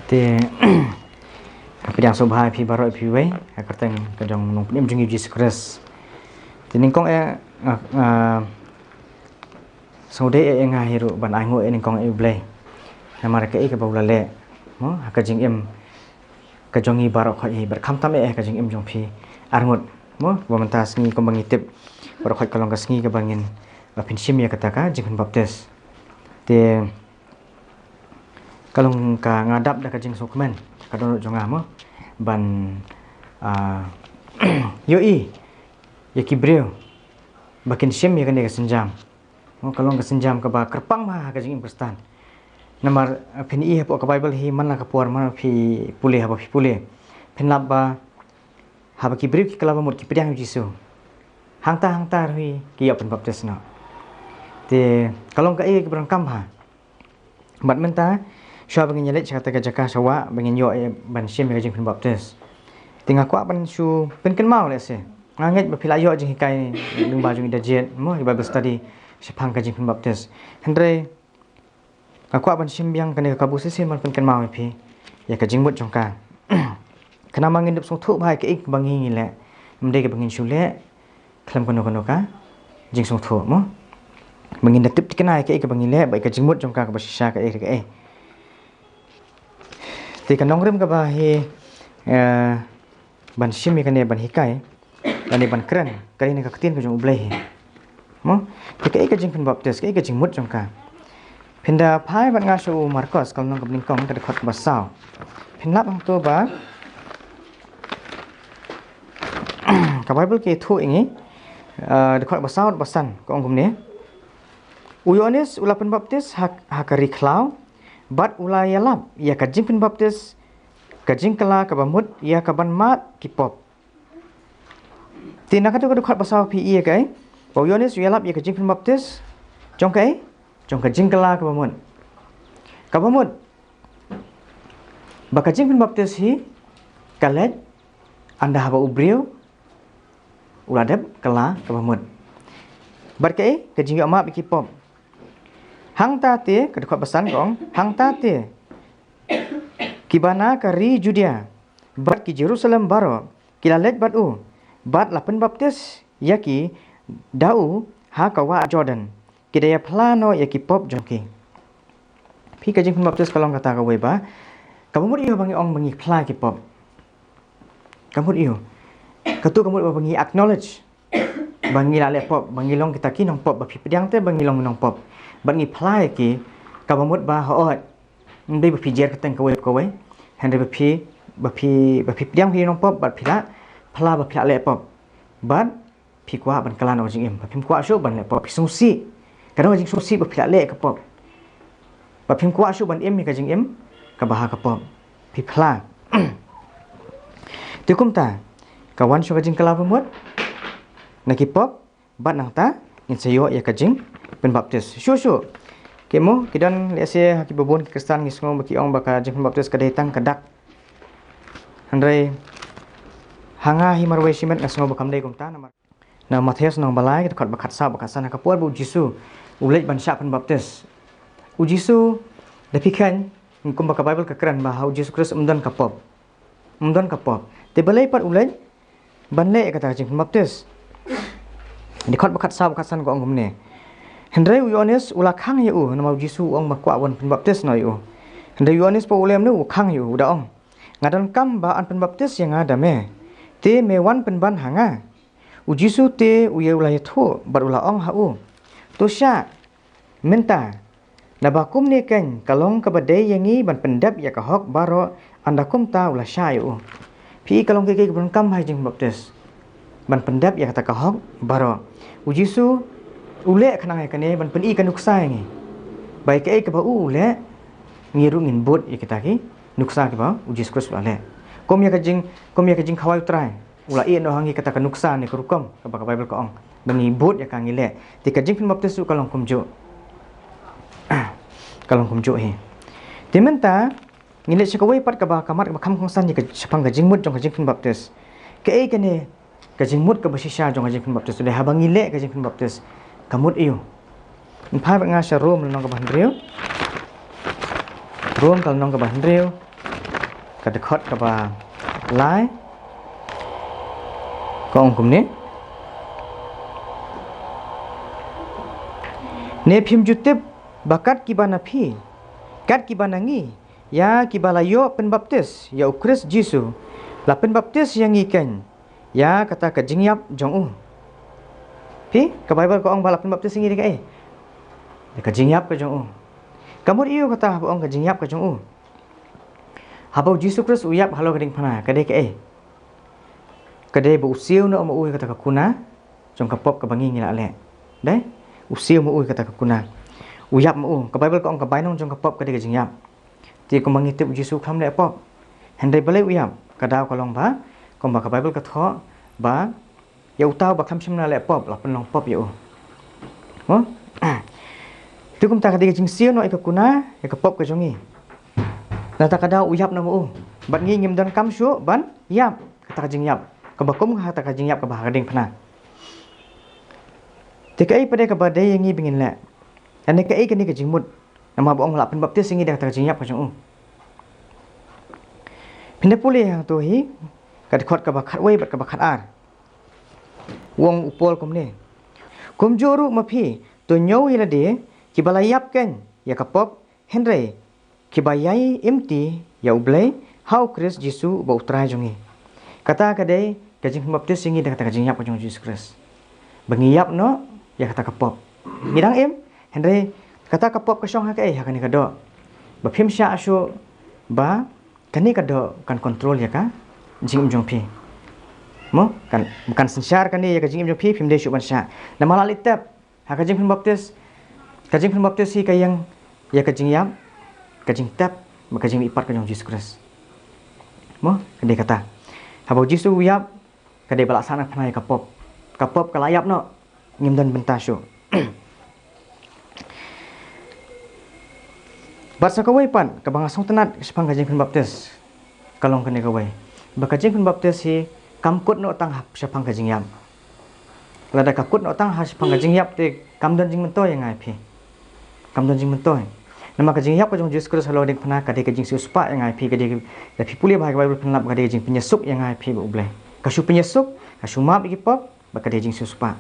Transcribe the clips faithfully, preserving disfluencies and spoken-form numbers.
Te pdiang sngewbha ïa phi baroh phi wei ha ka kyrteng ka jong u Nongpynim jong ngi Jisu Khrist. Te nyngkong eh nga, nga sngewdei eh nga hi ruh ban ainguh eh nyngkong eh U Blei. Namar kaei kaba u la leh mo ha ka jingim ka jong ngi baroh khoit hi, bad khamtam eh ka jingim jong phi arngut mo, ba mynta sngi kumba ngi tip baroh khoit ka long ka sngi kaba ngin, ba phin shim ïa kata ka jingpynbaptis. Te ka long ka, nga dap da ka jingsngewkmen ka dohnud jong nga mo ban, ah, ïohi ïa ki briew ba kin shim ïa kane ka sienjam. Mo, ka long ka sienjam kaba kyrpang bha ha ka jingim Khristan. Namar, ah, phin i hapoh ka Baibl hi man la ka por man phi pule, haba phi pule phin lap ba haba ki briew ki kylla ba mut ki pdiang ïa U Jisu, hangta hangta ruh hi ki ïoh pynbaptis noh. Te ka long kaei kaba donkam bha. Bad mynta shuwa ba ngin ïaleit sha kata ka jaka sha wah ba ngin ïoh, eh, ban shim ïa ka jingpynbaptis, te nga kwah ban shu pynkynmaw lehse. Nga ngeit ba phi la ïoh jinghikai lyngba jong i da jied mo, i Bible study shaphang ka jingpynbaptis. Hynrei nga kwah ban shim biang kane ka kabu shisien ban pynkynmaw ïa phi ïa ka jingmut jong ka. Khnang ba ngin ïoh sngewthuh bha ïa kaei kaba ngi ngi leh, ym dei kaba ngin shu leh khlem kano kano ka jingsngewthuh mo. Ba ngin da tip thikna ïa kaei kaba ngi leh bad ïa ka jingmut jong ka kaba shisha kaei re kaei. Te ka nongrim kaba hi, eh, ban shim ïa kane ban hikai lane ban kren ka dei na ka ktien ka jong U Blei hi. Mo, te kaei ka jingpynbaptis, kaei ka jingmut jong ka. Phin da phai bad nga sha u Markos ka lynnong kaba nyngkong ka dkhot kaba saw. Phin lap hangto ba ka Baibl ka ïathuh ïa ngi, ah, dkhot ba saw bad ba san ka ong kumne. U Ïoannis u la pynbaptis ha, ha ka ri khlaw bad u la ïalap ïa ka jingpynbaptis, ka jingkylla kaba mut ïa ka ban mad ki pop. Te na kato ka dkhot ba saw phi i ïa kaei? Ba u Ïoannis u ïalap ïa ka jingpynbaptis jong kaei? Jong ka jingkylla kaba mut. Kaba mut ba ka jingpynbaptis hi ka leit ynda haba u briew u la dep kylla kaba mut. Bad kaei? Ka jingïoh map ïa ki pop. Hangta te, ka dkhot ba san ka ong, hangta te kiba na ka ri Judia bad ki Jerusalem baroh ki la leit bad u bad la pynbaptis ïa ki da u ha ka wah Jordan, ki da ïaphla noh ïa ki pop jong ki. Phi, ka jingpynbaptis ka long kata kawei ba kaba mut ïa u ba ngi ong ba ngi phla ki pop. Ka mut ïa u, kato ka mut ba ngi acknowledge ba ngi la leh pop, ba ngi long kita ki nongpop, ba phi pdiang te ba ngi long nongpop. Bad ngi phla ïa ki, kaba mut ba hooid, ym dei ba phi jer kyrteng kawei kawei. Hynrei ba phi, ba phi, ba phi pdiang phi nongpop bad phi la phla ba phi la leh pop. Bad phi kwah ban kylla noh ka jingim, ba phim kwah shuh ban leh pop, phi sngewsih. Ka dang ka jingsngewsih ba phi la leh ka pop, ba phim kwah shuh ban im ïa ka jingim kaba ha ka pop, phi phla. Te kumta ka wan shuh ka jingkylla ba mut na ki pop, bad nangta ngin sa ïoh ïa ka jingpynbaptis shuh shuh. Ki mo, ki don lehse ha kiba bun ki Khristan ngi sngew ba ki ong ba ka jingpynbaptis ka dei tang ka dak. Hynrei ha nga hi marwei shimet nga sngew ba kam dei kumta namar na Mathaios lynnong ba lai ka dkhot ba khatsaw bad khatsan, ha ka por ba U Jisu u leit ban shah pynbaptis, U Jisu, da phi kheiñ, kumba ka Baibl ka kren ba ha U Jisu Khrist ym don ka pop. Ym don ka pop. Te balei pat u leit ban leh ïa kata ka jingpynbaptis? Dkhot ba khatsaw bad khatsan ka ong kumne. Hynrei u Ïoannis u la khang ïa u, namar U Jisu u ong ba kwah ban pynbaptis noh ïa u. Hynrei u Ïoannis pat u leh kumne, u khang ïa u, u da ong, nga donkam ba yn pynbaptis ïa nga da me, te me wan pynban ha nga? U Jisu te u ïa, u la ïathuh bad u la ong ha u, to shah, mynta, naba kumne keiñ ka long kaba dei ïa ngi ban pyndep ïa ka hok baroh. Ynda kumta u la shah ïa u. Phi, ka long kaei kaei kaba donkam ha ka jingpynbaptis, ban pyndep ïa kata ka hok baroh. U Jisu u leh khnang ïa kane, ban pyni ka nuksa ïa ngi ba ïa kaei kaba u, u leh, ngi ruh ngin bud ïa kita ki nuksa kiba U Jisu Khrist u la leh. Kum ïa ka jing, kum ïa ka jingkhawai U Trai, u la ïeh noh ha ngi kata ka nuksa ne ka rukom kaba ka Baibl ka ong ba ngi bud ïa ka, ngi leh. Te ka jingpynbaptis ruh ka long kumjuh. Ka long kumjuh hi. Te mynta ngin leit sha kawei pat kaba ka mat kaba kham kongsan ïa ka shaphang ka jingmut jong ka jingpynbaptis. Kaei kane ka jingmut kaba shisha jong ka jingpynbaptis? Te haba ngi leh ka jingpynbaptis, ka mut aiu? Ngin phai bad nga sha Rom lynnong kaba hynriew. Rom ka lynnong kaba hynriew. Dkhot kaba lai ka ong kumne. Ne phim ju tip ba kat kiba na phi, kat kiba na ngi, ïa kiba la ïoh pynbaptis ïa u Khrist Jisu, la pynbaptis ïa ngi keiñ ïa kata ka jingïap jong u. Phi, ka Baibl ka ong ba la pynbaptis ïa ngi da kaei? Da ka jingïap ka jong u. Ka mut ïa u kata haba ong ka jingïap ka jong u? Haba u Jisu Khrist u ïap halor ka diengphna, ka dei kaei? Ka dei ba u siew noh ma u ïa kata ka kuna jong ka pop kaba ngi ngi la leh. Dei? U siew ma u ïa kata ka kuna. U ïap ma u. Ka Baibl ka ong ka bainong jong ka pop ka dei ka jingïap. Te kumba ngi tip u Jisu u khlem leh pop. Hynrei balei u ïap? Ka daw ka long ba kumba ka Baibl ka thoh ba ïa uta uba khlem shym la leh pop, la pynlong pop ïa u. Mo? Te kumta ka dei ka jingsiew noh ïa ka kuna ïa ka pop ka jong ngi. Nangta ka daw u ïap noh ma u. Bad ngi ngim donkam shuh ban ïap, kata ka jingïap. Kaba kum kata ka jingïap kaba ha ka diengphna. Te kaei pat de kaba dei ïa ngi ba ngin leh? Lane kaei kane ka jingmut? Namar ba ong la pynbaptis ïa ngi da kata ka jingïap ka jong u. Phin da pule hangto hi, ka dkhot kaba khatwei bad kaba khatar. U ong u Paul kumne. Kumjuh ruh ma phi, to ñiew ïa lade, kiba la ïap keiñ ïa ka pop, hynrei kiba ïai imti ïa U Blei ha u Khrist Jisu uba u Trai jong ngi. Kata ka dei ka jingpynbaptis ïa ngi da kata ka jingïap ka jong u Jisu Khrist. Ba ngi ïap noh ïa kata ka pop. Ngi dang im, hynrei kata ka pop ka shong ha kaei? Ha kane ka doh. Ba phim shah shuh ba kane ka doh kan control ïa ka jingim jong phi. Mo, kan, kan synshar kane ïa ka jingim jong phi, phim dei shuh ban shah. Namar la leit tep ha ka jingpynbaptis, ka jingpynbaptis hi ka ïeng ïa ka jingïap, ka jingtep, bad ka jingmihpat ka jong u Jisu Khrist. Mo, ka dei kata. Haba u Jisu u ïap, ka dei ba la sah na phna ïa ka pop. Ka pop ka la ïap noh, ngim don bynta shuh. Bad sa kawei pat kaba nga sngewtynnat shaphang ka jingpynbaptis ka long kane kawei, ba ka jingpynbaptis hi kam kut noh tang ha shaphang ka jingïap. Lada ka kut noh tang ha shaphang ka jingïap te kam don jingmyntoi ïa nga ïa phi. Kam don jingmyntoi. Namar ka jingïap ka jong u Jisu Khrist halor diengphna ka dei ka jingsiewspah ïa nga ïa phi, ka dei, lada phi pule bha ïa ka Baibl phin lap ka dei ka jingpynïasuk ïa nga ïa phi bad U Blei. Ka shu pynïasuk, ka shu map ïa ki pop, bad ka dei jingsiewspah.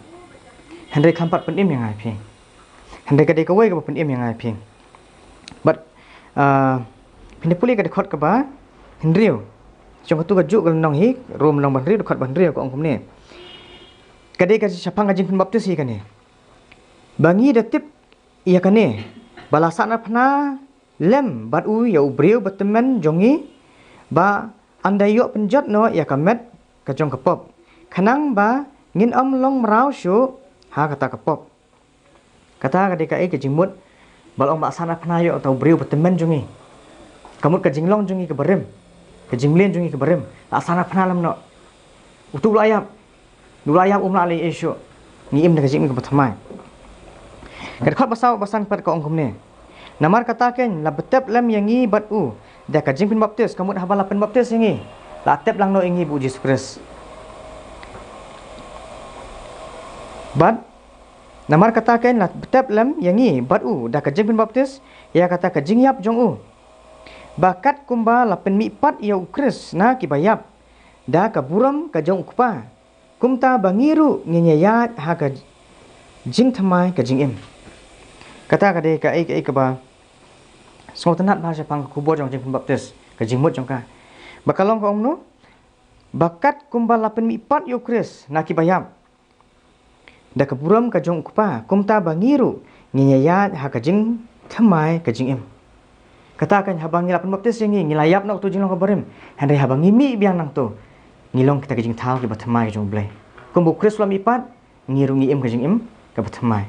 Hynrei kam pat pynim ïa nga ïa phi. Hynrei ka dei kawei kaba pynim ïa nga ïa phi. Bad, ah, phin da pule ka dkhot kaba hynriew. Jong katu kajuh ka lynnong hi, Rom lynnong ba hynriew dkhot ba hynriew ka ong kumne. Ka dei ka shaphang ka jingpynbaptis hi kane. Ba ngi da tip ïa kane, ba la sah na phna lem bad u ïa u briew ba tymmen jong ngi, ba yn da ïoh pynjot noh ïa ka met ka jong ka pop, khnang ba ngin ym long mraw shuh ha kata ka pop. Kata ka dei kaei ka jingmut? Ba la ong ba la sah na phna ïa uta u briew ba tymmen jong ngi. Ka mut ka jinglong jong ngi kaba rim, ka jingmlien jong ngi kaba rim, la sah na phna lem noh. Utu u la ïap, u la ïap, um lah leh ei ei shuh. Ngi im da ka jingim kaba thymmai. Ka dkhot ba saw ba san pat ka ong kumne. Namar kata keiñ la btep lem ïa ngi bad u da ka jingpynbaptis. Ka mut haba la pynbaptis ïa ngi, la tep lang noh ïa ngi bad u Jisu Khrist. Bad namar kata keiñ la btep lem ïa ngi bad u da ka jingpynbaptis ïa kata ka jingïap jong u, ba kat kumba la pynmihpat ïa u Khrist na kiba ïap da ka burom ka jong u Kpa, kumta ba ngi ruh ngin ïaid ha ka jingthymmai ka jingim. Kata ka dei kaei kaei kaba sngewtynnat bha shaphang ka khubor jong ka jingpynbaptis, ka jingmut jong ka. Ba ka long ka ong no, ba kat kumba la pynmihpat ïa u Khrist na kiba ïap da ka burom ka jong u Kpa, kumta ba ngi ruh ngin ïaid ha ka jingthymmai ka jingim. Kata keiñ, haba ngi la pynbaptis ïa ngi, ngi la ïap na utu u jinglong kaba rim. Hynrei haba ngi mih biang nangtu, ngi long kita ki jingthaw kiba thymmai ka jong u Blei. Kumba u Khrist u la mihpat, ngi ruh ngi im ka jingim kaba thymmai.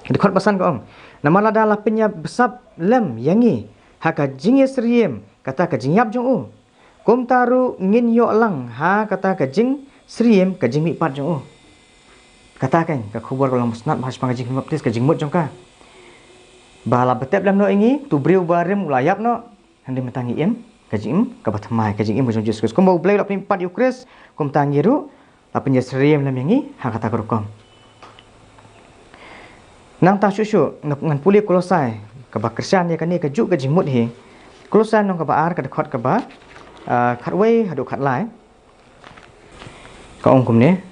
Dkhot ba san ka ong, namar lada la pynïabsap lem ïa ngi ha ka jingïasyriem kata ka jingïap jong u, kumta ruh ngin ïoh lang ha kata ka jingsyriem ka jingmihpat jong u. Kata keiñ ka khubor ka long ba sngewtynnat bha shaphang ka jingpynbaptis, ka jingmut jong ka. Ba la btep lem noh ïa ngi, utu u briew ba rim u la ïap noh, hynrei mynta ngi im ka jingim kaba thymmai, ka jingim ka jong u Jisu Khrist. Kumba u Blei u la pynmihpat ïa u Khrist, kumta ngi ruh la pynïasyriem lem ïa ngi ha kata ka rukom. Nangta shuh shuh, ngan pule Kolosai, kaba kyrshan ïa kane kajuh ka jingmut hi. Kolosai lynnong kaba ar, ka dkhot kaba, ah, khatwei haduh khatlai. Ka ong kumne.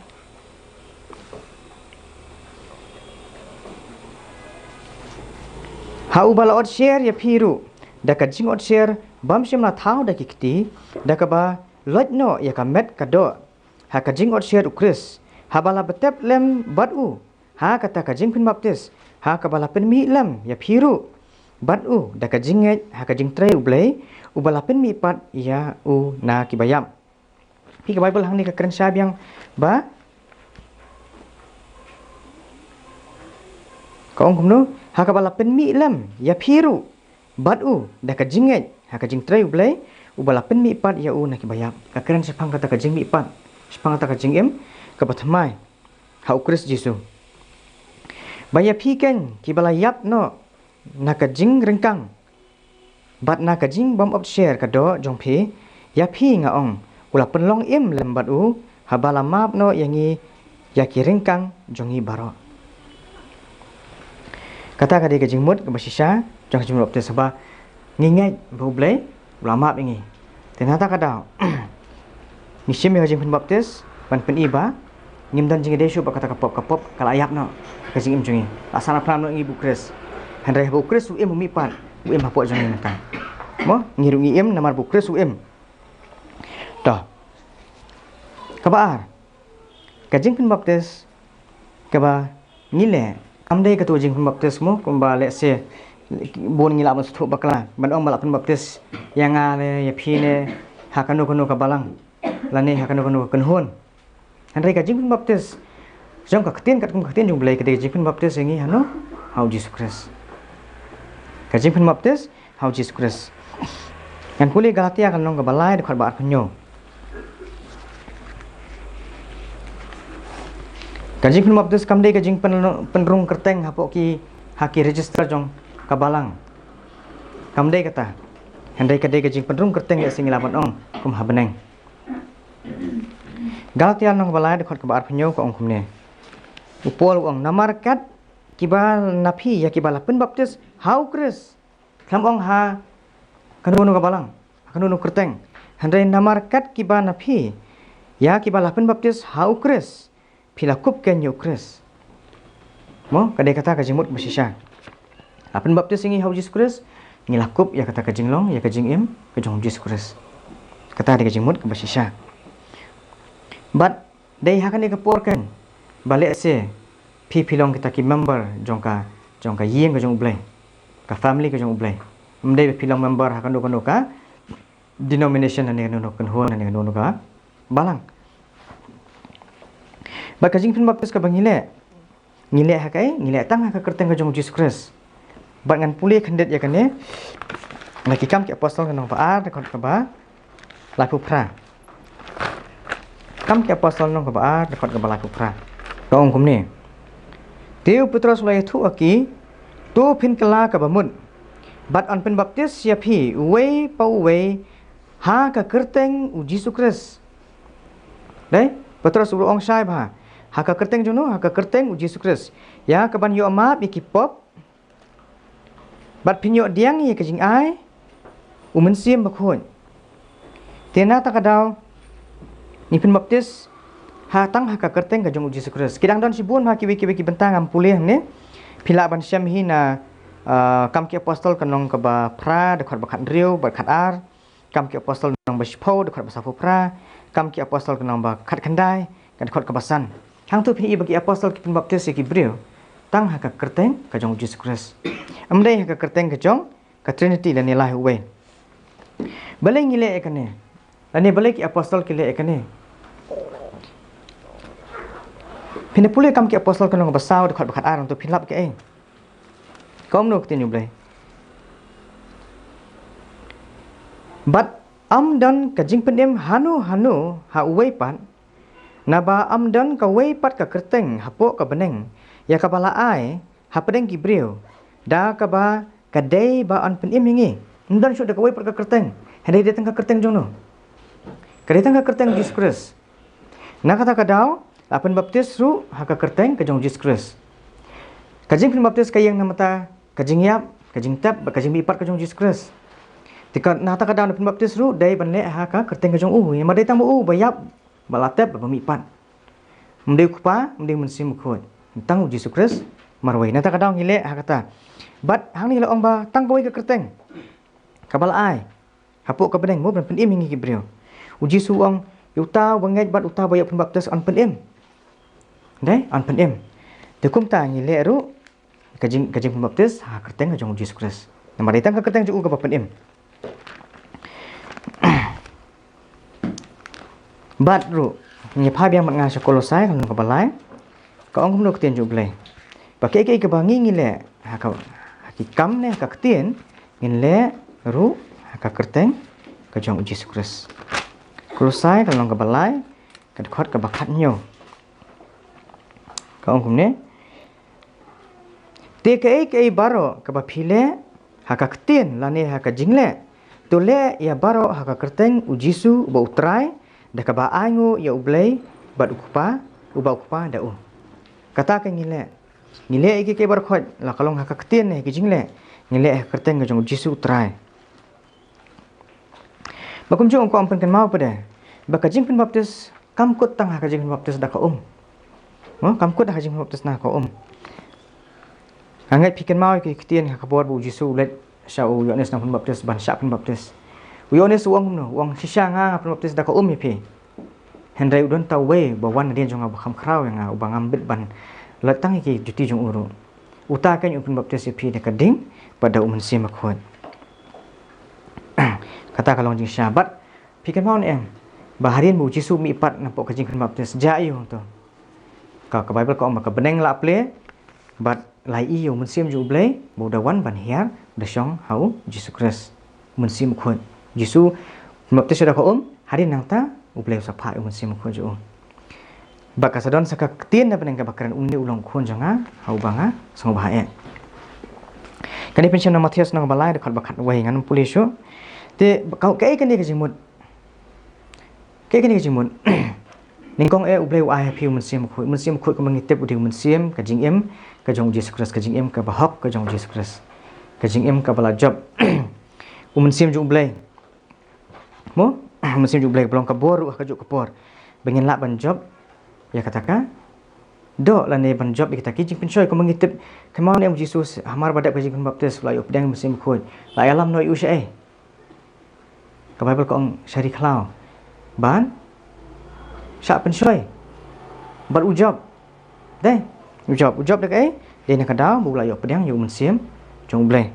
Ha uba la ot sher ïa phi ruh da ka jingot sher bym shym la thaw da ki kti, da kaba loit noh ïa ka met ka doh ha ka jingot sher u Khrist, haba la btep lem bad u ha kata ka jingpynbaptis, ha kaba la pynmih lem ïa phi ruh bad u da ka jingngeit ha ka jingtrei U Blei, uba la pynmih pat ïa u na kiba ïap. Phi, ka Baibl hangne ka kren sha biang ba, ka ong kumno, ha kaba la pynmih lem ïa phi ruh bad u da ka jingngeit ha ka jingtrei U Blei, uba la pynmih pat ïa u na kiba ïap. Ka kren shaphang kata ka jingmih pat, shaphang kata ka jingim kaba thymmai ha u Khrist Jisu. Ba ïa phi keiñ kiba la ïap noh na ka jingryngkang bad na ka jingbym ot sher ka doh jong phi, ïa phi nga ong, u la pynlong im lem bad u haba la map noh ïa ngi ïa ki ryngkang jong ngi baroh. Kata ka dei ka jingmut kaba shisha jong ka jingpynbaptis, haba ngi ngeit ba U Blei u la map ïa ngi. Te na kata ka daw ngi shim ïa ka jingpynbaptis ban pyni ba ngim don jingïadei shuh bad kata ka pop, ka pop ka la ïap noh ka jingim jong ngi. La san phlang noh ïa ngi bad u Khrist. Hynrei haba u Khrist u im, u mih pat, u im hapoh jong ngi mynta. Mo, ngi ruh ngi im namar ba u Khrist u im. To. Kaba ar, ka jingpynbaptis kaba ngi leh kam dei kato ka jingpynbaptis mo, kumba lehse bun ngi lah ban sngewthuh bakla ban ong ba la pynbaptis ïa nga ne ïa phi ne ha kano kano ka balang lane ha kano kano ka kynhun. Hynrei ka jingpynbaptis jong ka ktien, katkum ka ktien jong U Blei, ka dei ka jingpynbaptis ïa ngi hano? Ha u Jisu Khrist. Ka jingpynbaptis ha u Jisu Khrist. Ngan pule Galatia ka lynnong kaba lai, dkhot ba arphew hynñiew. Ka jingpynbaptis kam dei ka jingpynrung kyrteng hapoh ki, ha ki register jong ka balang. Kam dei kata. Hynrei ka dei ka jingpynrung kyrteng, lehse ngi lah ban ong, kum ha bneng. Galatia lynnong kaba lai, dkhot kaba arphew hynñiew, ka ong kumne. U Paul u ong, namar kat kiba na phi ïa kiba la pynbaptis ha u Khrist. Khlem ong ha kano kano ka balang, ha kano kano kyrteng. Hynrei namar kat kiba na phi ïa kiba la pynbaptis ha u Khrist, phi la kup keiñ ïa u Khrist. Mo, ka dei kata ka jingmut kaba shisha. La pynbaptis ïa ngi ha u Jisu Khrist, ngi la kup ïa kata ka jinglong, ïa ka jingim ka jong u Jisu Khrist. Kata dei ka jingmut kaba shisha. Bad dei ha kane ka por keiñ ba lehse phi, phi long kita ki member jong ka, jong ka ïing ka jong U Blei, ka family ka jong U Blei. Ym dei ba phi long member ha kano kano ka denomination lane kano kano ka kynhun lane kano kano ka balang. Bad ka jingpynbaptis kaba ngi leh, ngi leh ha kaei? Ngi leh tang ha ka kyrteng ka jong u Jisu Khrist. Bad ngan pule khyndiat ïa kane na ki Kam ki Apostol ka lynnong ba ar, dkhot kaba laiphew phra. Kam ki Apostol lynnong kaba ar, dkhot kaba laiphew phra. Ka ong kumne. Te u Petros u la ïathuh ha ki, to phin kylla kaba mut, bad yn pynbaptis ïa phi uwei pa uwei ha ka kyrteng u Jisu Khrist. Dei, Petros u la ong shai bha, ha ka kyrteng jong no, ha ka kyrteng u Jisu Khrist, ïa kaban ïoh map ïa ki pop, bad phin ïoh pdiang ïa ka jingai u Mynsiem Bakhuid. Te na kata ka daw ngi pynbaptis ha, tang ha ka kyrteng ka jong u Jisu Khrist. Ki dang don shibun ha kiwei kiwei ki bynta, ngam pule hangne. Phi lah ban shem hi na, ah, Kam ki Apostol ka lynnong kaba phra, dkhot ba khathynriew bad khatar. Kam ki Apostol lynnong ba shiphew, dkhot ba sawphew phra. Kam ki Apostol lynnong ba khatkhyndai, ka dkhot kaba san. Hangto phin i ba ki apostol ki pynbaptis ïa ki briew tang ha ka kyrteng ka jong u Jisu Khrist. Ym dei ha ka kyrteng ka jong ka Trinity lane Lai Uwei. Balei ngi leh ïa kane? Lane balei ki apostol ki leh ïa kane? Phin pule Kam ki Apostol ka lynnong ba saw, dkhot ba khatar, to phin lap kaei. Kumno ka ktien U Blei? Bad ym don ka jingpynim hano hano ha uwei pat, naba ym don kawei pat ka kyrteng hapoh ka bneng ïa kaba la ai hapdeng ki briew, da kaba ka dei ba yn pynim ïa ngi. Ym don shuh da kawei pat ka kyrteng. Hynrei dei tang ka kyrteng jong no? Ka dei tang ka kyrteng Jisu Khrist. Na kata ka daw la pynbaptis ruh ha ka kyrteng ka jong Jisu Khrist. Ka jingpynbaptis ka ïeng namar ka jingïap, ka jingtep bad ka jingmihpat ka jong Jisu Khrist. Te ka, na kata ka daw u pynbaptis ruh dei ban leh ha ka kyrteng ka jong u. Namar dei tang ba u ba ïap, ba la tep, ba mihpat. Ym dei u Kpa, ym dei u Mynsiem Bakhuid. Tang u Jisu Khrist marwei. Na kata ka daw ngi leh ha kata. Bad hangne la ong ba tang kawei ka kyrteng kaba la ai hapoh ka bneng, mo, ban pynim ïa ngi ki briew. U Jisu u ong, ïa uta uba ngeit bad uta uba ïoh pynbaptis yn pynim. Dei, yn pynim. Te kumta ngi leh ruh ka jing, ka jingpynbaptis ha ka kyrteng ka jong u Jisu Khrist. Namar dei tang ka kyrteng jong u kaba pynim. Bad ruh, ngi phai biang bad nga sha Kolosai, ka lynnong kaba lai. Ka ong kumno ka ktien jong u Blei? Ba kaei kaei kaba ngi, ngi leh ha ka, ha ki kam ne ha ka ktien, ngin leh ruh ha ka kyrteng ka jong u Jisu Khrist. Kolosai, ka lynnong kaba lai, ka dkhot kaba khathynñiew. Ka ong kumne. Te kaei kaei baroh kaba phi leh ha ka ktien lane ha ka jingleh, to leh ïa baroh ha ka kyrteng u Jisu uba u Trai, da kaba ainguh ïa u Blei bad u Kpa, uba u Kpa da u. Kata ka ngi leh. Ngi leh ïa kiei kiei baroh khoit, la ka long ha ka ktien ne ha ka jingleh, ngi leh ha ka kyrteng ka jong u Jisu u Trai. Ba kumjuh nga kwah pynkynmaw pat de ba ka jingpynbaptis kam kut tang ha ka jingpynbaptis da ka um. Mo, kam kut ha ka jingpynbaptis na ka um. Nga ngeit phi kynmaw ïa ki ktien ha ka por ba u Jisu u leit sha u Ïoannis nongpynbaptis ban shah pynbaptis. U Ïoannis u ong kumno? U ong, shisha nga, nga pynbaptis da ka um ïa phi. Hynrei u don uta uwei uba wan nadien jong nga uba kham khraw ïa nga, uba ngam bit ban lait tang ïa ki juti jong u ruh. Uta keiñ un pynbaptis ïa phi da ka ding bad da u Mynsiem Bakhuid. Kata ka long jingshisha. Bad phi kynmaw ne em ba hadien ba u Jisu u mihpat napoh ka jingpynbaptis, jia aïu hangto? Ka, ka Baibl ka ong ba ka bneng la plie bad la ïohi ïa u Mynsiem jong u Blei ba u da wan ban hiar, u da shong ha u Jisu Khrist. U Mynsiem Bakhuid. Jisu pynbaptis da ka um, hadien nangta u Blei u sa phah ïa u Mynsiem Bakhuid jong u. Ba ka sa don sa ka ktien na bneng kaba kren, une u long u khun jong nga, ha uba nga sngewbha eh. Kane pynshem na Mathaios lynnong ba lai, dkhot ba khatwei, ngan ym pule shuh. Te ka, kaei kane ka jingmut? Kaei kane ka jingmut? Nyngkong eh u Blei u ai ha phi u Mynsiem Bakhuid. U Mynsiem Bakhuid kumba ngi tip u dei u mynsiem ka jingim ka jong u Jisu Khrist, ka jingim kaba hok ka jong u Jisu Khrist. Ka jingim kaba la jop. U Mynsiem jong u Blei. Mo, u Mynsiem jong u Blei ba long ka bor ruh ha kajuh ka por. Ba ngin lah ban jop ïa kata ka doh lane ban jop ïa kita ki jingpynshoi kumba ngi tip. Kynmaw ne em u Jisu, hamar ba dep ka jingpynbaptis, u la ïoh pdiang u Mynsiem Bakhuid. La ïalam noh ïa u shaei? Ka Baibl ka ong sha ri khlaw ban shah pynshoi. Bad u jop. Dei, u jop, u jop da kaei? Dei na ka daw ba u la ïoh pdiang ïa u Mynsiem jong u Blei.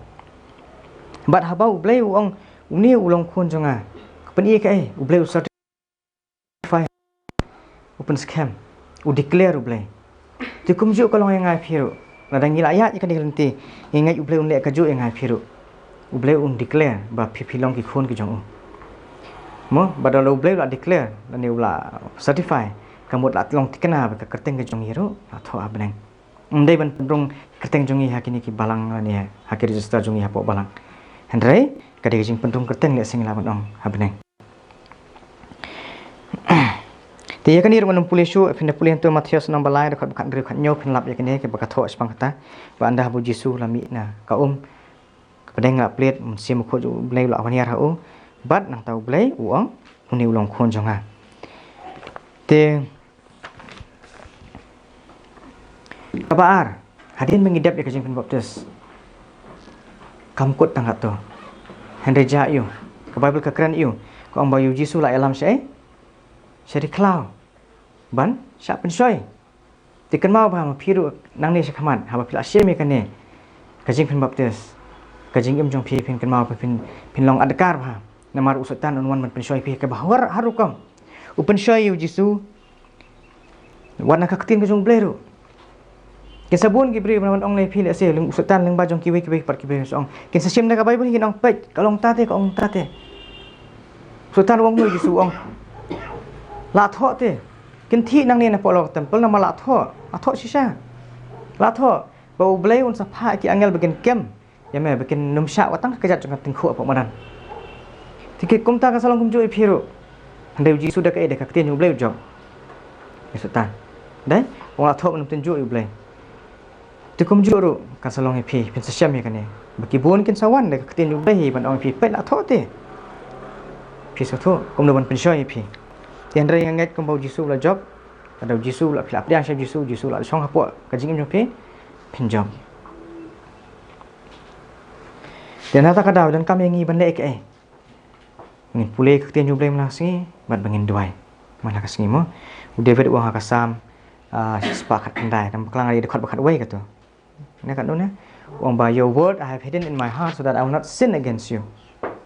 Bad haba u Blei u ong, une u long khun jong nga, ka pyni ïa kaei? U Blei u certify, u pynskhem, u declare u Blei. Te kumjuh ka long ïa nga ïa phi ruh. Lada ngi la ïaid ïa kane ka lynti, ngi ngeit u Blei un leh kajuh ïa nga ïa phi ruh. U Blei un declare ba phi, phi long ki khun ki jong u. Mo, ba da la u Blei u la declare lane u la certify, ka mut la long thikna ba ka kyrteng ka jong ngi ruh la thoh ha bneng. Ym dei ban pynrung kyrteng jong ngi ha kine ki balang lane ha ki register jong ngi hapoh balang. Hynrei ka dei ka jingpynrung kyrteng lehse ngi lah ban ong ha bneng. Te ïa kane ruh ngan ym pule shuh, phin da pule hangto Mathaios lynnong ba lai, dkhot ba khathynriew, khathynñiew, phin lap ïa kane kaba ka thoh shaphang kata. Ba ynda haba u Jisu u la mih na ka um, ka bneng la plie, u Mynsiem Bakhuid u Blei u la wan hiar ha u. Bad nangta u Blei u ong, une u long khun jong nga. Te kaba ar, hadien ba ngi dep ïa ka jingpynbaptis, kam kut tang katto. Hynrei jia aïu? Ka Baibl ka kren aïu? Ka ong ba ïa u Jisu la ïalam shaei? Sha ri khlaw ban shah pynshoi. Te kynmaw ba ma phi ruh nangne shakhmat, haba phi la shem ïa kane ka jingpynbaptis, ka jingim jong phi, phin kynmaw ba phin, phin long adkar bha. Namar u Soitan un wan ban pynshoi phi kaba har, har rukom. U pynshoi ïa u Jisu wat na ka ktien ka jong u Blei ruh. Kin sa bun ki briew ban ong lei phi lehse, lyng, u Soitan lyngba jong kiwei kiwei pat ki briew sa ong. Kin sa shim na ka Baibl, kin ong, peit, ka long ta te, ka ong ta te. U Soitan u ong, u Jisu u ong, la thoh te. Kin thiah nangne napoh lawka temple, namar la thoh. La thoh shisha. La thoh ba u Blei un sa phah ki angel ba kin kem ïa me, ba kin nym shah wat tang ka kjat jong ka tyngkhuh hapoh madan. Te ki, kumta ka sa long kumjuh ïa phi ruh. Hynrei u Jisu da kaei? Da ka ktien jong u Blei u jop ïa u Soitan. Dei, u ong la thoh, nym tynjuh ïa u Blei. Te kumjuh ruh ka sa long ïa phi, phin sa shem ïa kane. Ba ki bun kin sa wan da ka ktien jong U Blei hi ban ong ïa phi, peit la thoh te. Phi sa thoh kumno ban pynshoi ïa phi. Te hynrei nga ngeit kumba U Jisu u la jop. Lada U Jisu u la, phi la pdiang sha U Jisu, U Jisu u la shong hapoh ka jingim jong phi, phin jop. Te na kata ka daw donkam ïa ngi ban leh kaei? Ngin pule ka ktien jong U Blei man la ka sngi bad ba ngin duwai man la ka sngi mo. U David u ong ha ka Salm, ah, shispah khatkhyndai, nang bakla nga dei dkhot ba khatwei kato. Ne katno ne? U ong ba, "Your word I have hidden in my heart so that I will not sin against you."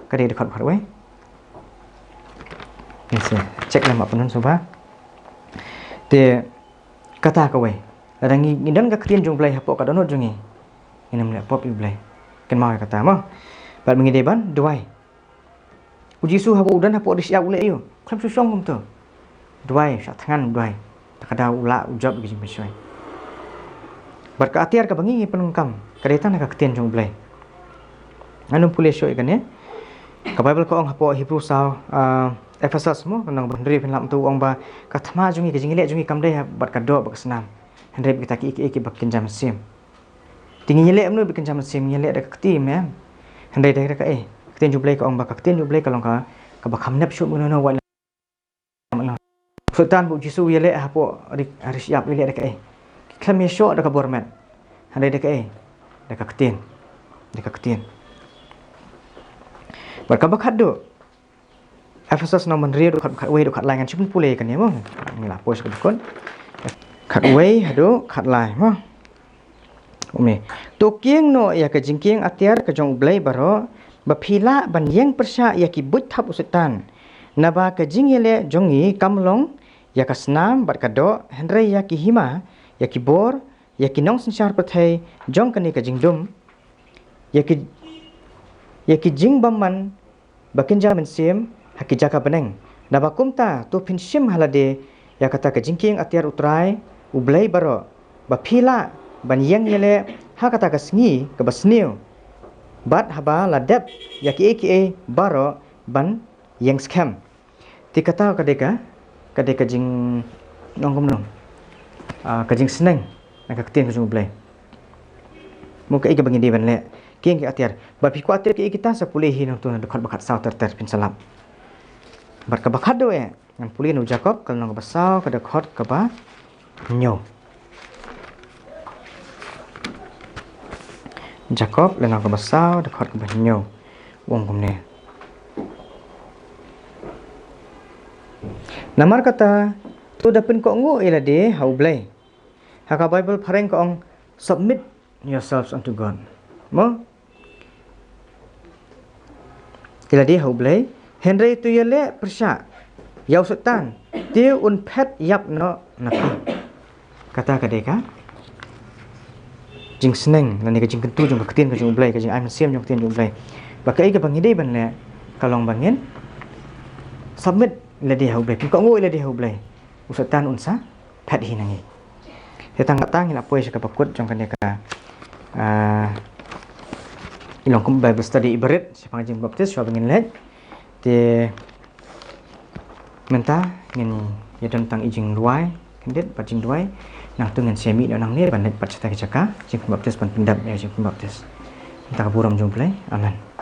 Ka dei dkhot ba khatwei. Ngin sa check lem ha pynun shuwa. Te kata kawei. Lada ngi, ngi don ka ktien jong U Blei hapoh ka dohnud jong ngi, ngin ym leh pop ïa U Blei. Kynmaw ïa kata mo. Bad ma ngi dei ban duwai. U Jisu haba u don hapoh ri shyiap u leh aïu? Khlem shu shong kumto. Duwai, shah thngan duwai. Ta ka daw u lah u jop ïa ka jingpynshoi. Bad ka atiar kaba ngi ngi pyndonkam ka dei tang na ka ktien jong U Blei. Ngan ym pule shuh ïa kane. Ka Baibl ka ong hapoh Hebru saw, ah, Ephesos mo, lynnong ba hynriew phin lap, mynta u ong ba ka thma jong ngi, ka jingïaleh jong ngi kam dei ha bad ka doh bad ka snam, hynrei bad kita kiei kiei kiba kynja mynsiem. Te ngin ïaleh kumno bad kynja mynsiem? Ngin ïaleh da ka kti, em? Hynrei da kaei? Ka ktien jong U Blei ka ong ba ka ktien jong U Blei ka long ka, kaba kham nep shuh, kumno wat. U Soitan bad U Jisu u ïaleh hapoh ri, ri shyiap, u ïaleh da kaei? Khlem ïashoh da ka bor met. Hynrei da kaei? Da ka ktien. Da ka ktien. Bad kaba khatduh, Ephesos lynnong ba hynriew, dkhot khatwei, dkhot khatlai, ngan shu pule ïa kane mo. Ngi la poi sha ka dkhot khatwei haduh khatlai mo. Ong me, to kieng noh ïa ka jingkieng atiar ka jong U Blei baroh, ba phi lah ban ïeng pyrshah ïa ki buit thap u Soitan. Naba ka jingïaleh jong ngi kam long ïa ka snam bad ka doh, hynrei ïa ki hima, ïa ki bor, ïa ki nongsynshar pyrthei jong kane ka jingdum, ïa ki, ïa ki jingbymman ba kynja mynsiem ha ki jaka bneng. Naba kumta, to phin shim ha lade ïa kata ka jingkieng atiar U Trai U Blei baroh, ba phi lah ban ïeng ïaleh ha kata ka sngi kaba sniew, bad haba la dep ïa kiei kiei baroh ban ïeng skhem. Te kata ka dei ka, ka dei ka jing, nong kumno, ah, ka jingsneng na ka ktien ka jong U Blei. Mo, kaei kaba ngi dei ban leh? Kieng ki atiar. Bad phi kwah tip kiei kita, sa pule hi nangto na dkhot ba khatsaw ter ter, phin sa lap. Bad kaba khatduh eh, ngan pule na u Jakob, ka lynnong kaba saw, ka dkhot kaba hynñiew. Jakob lynnong kaba saw, dkhot kaba hynñiew. U ong kumne. Namar kata, to da pynkohnguh ïa lade ha U Blei. Ha ka Baibl phareng ka ong, "Submit yourselves unto God." Mo? Ïa lade ha U Blei, hynrei to ïaleh pyrshah ïa u Soitan, te un phet ïap noh na phi. Kata ka dei ka jingsneng, lane ka jingkyntu jong ka ktien ka jong U Blei, ka jingai mynsiem jong ka ktien jong U Blei. Ba kaei kaba ngi dei ban leh, ka long ba ngin submit ïa lade ha U Blei, pynkohnguh ïa lade ha U Blei. U Soitan un sa phet hi na ngi. Te tang kata ngi la poi sha kaba kut jong kane ka, ah, i long kum Bible study ibarit shaphang jingpynbaptis, shuwa ba ngin leit. Te mynta ngin ïa don tang i jingduwai khyndiat, bad jingduwai. Nangta ngin sa mih noh nangne ban leit pat sha kata ka jaka jingpynbaptis, ban pyndep ïa ka jingpynbaptis. Mynta ka burom jong U Blei. Amen.